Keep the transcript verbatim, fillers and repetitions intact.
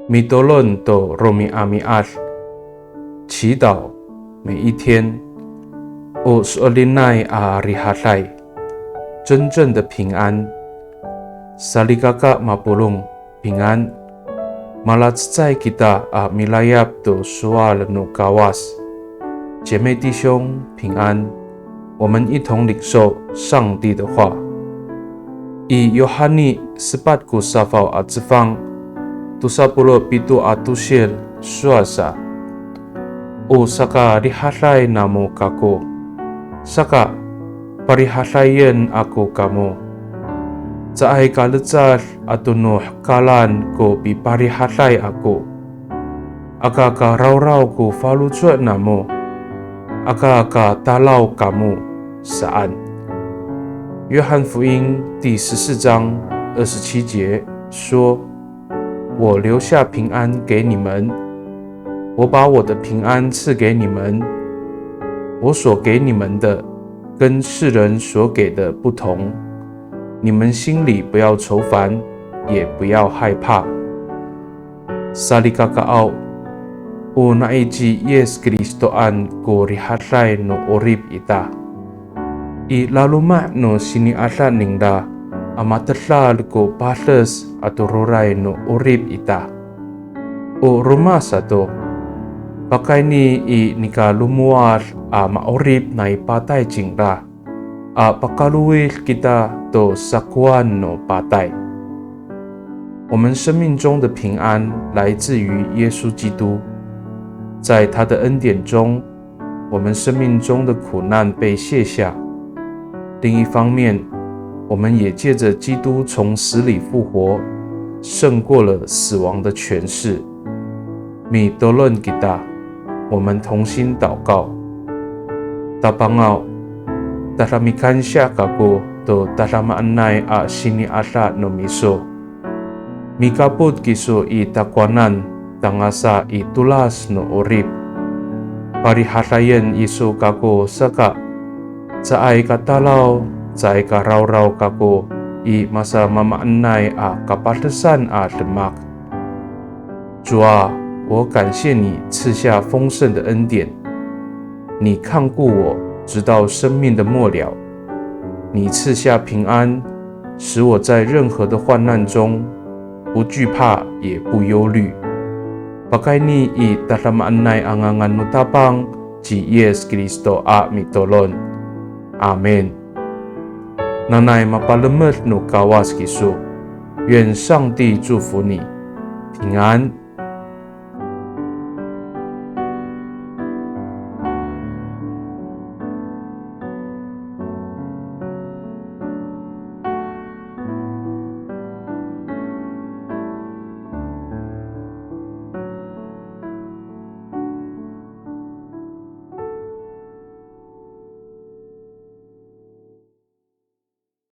Mitolon to romi'ami'ad, 祈祷每一天。O so'elinay a rihaday, 真正的平安。Salikaka mapolong, 平安。Malacecay kita a milayap to sowal no Kawas. 姐妹弟兄平安，我们一同领受上帝的话。I Yohani sepat ko safaw a cefang, tosa polo' pito a tosil, sowal sa, O sakarihaday namo kako, saka parihadayen ako kamo. Caay ka lecad ato no hekalan ko piparihaday ako. Aka ka rawraw ko faloco' namo, aka ka talaw kamo saan. 约翰福音第十四章二十七节说，我留下平安给你们，我把我的平安赐给你们，我所给你们的，跟世人所给的不同。你们心里不要愁烦，也不要害怕。Salikakaaw, o nai ci Yis Kristoan ko rihaday no 'orip ita. I laloma' no sini'ada ningra a matedal ko pades ato roray no 'orip ita. O roma sato, pakayni i nika lomowad a ma'orip nai patay cingra, a pakalowid kita to sakowan no patay. 我们生命中的平安来自于耶稣基督，在他的恩典中，我们生命中的苦难被卸下。另一方面，我们也借着基督从死里复活，胜过了死亡的权势。Mitolon kita, 我们同心祷告。Tapangaw, tada mikansiya kako to tadamaanay a sini'ada no miso. Mikapot kiso i takowanan tangasa i tolas no 'orip. Parihadayen iso kako saka, caay ka talaw, caay ka rawraw kako i masamaamaanay a kapadesan a demak. 主啊，我感谢你赐下丰盛的恩典，你看顾我直到生命的末了，你赐下平安，使我在任何的患难中不惧怕也不忧虑。Pakayni i tadamaanay a ngangan no Tapang ci Yis Kristo a mitolon. Amin. Nanay mapalemed no Kawas kiso. 愿上帝祝福你，平安。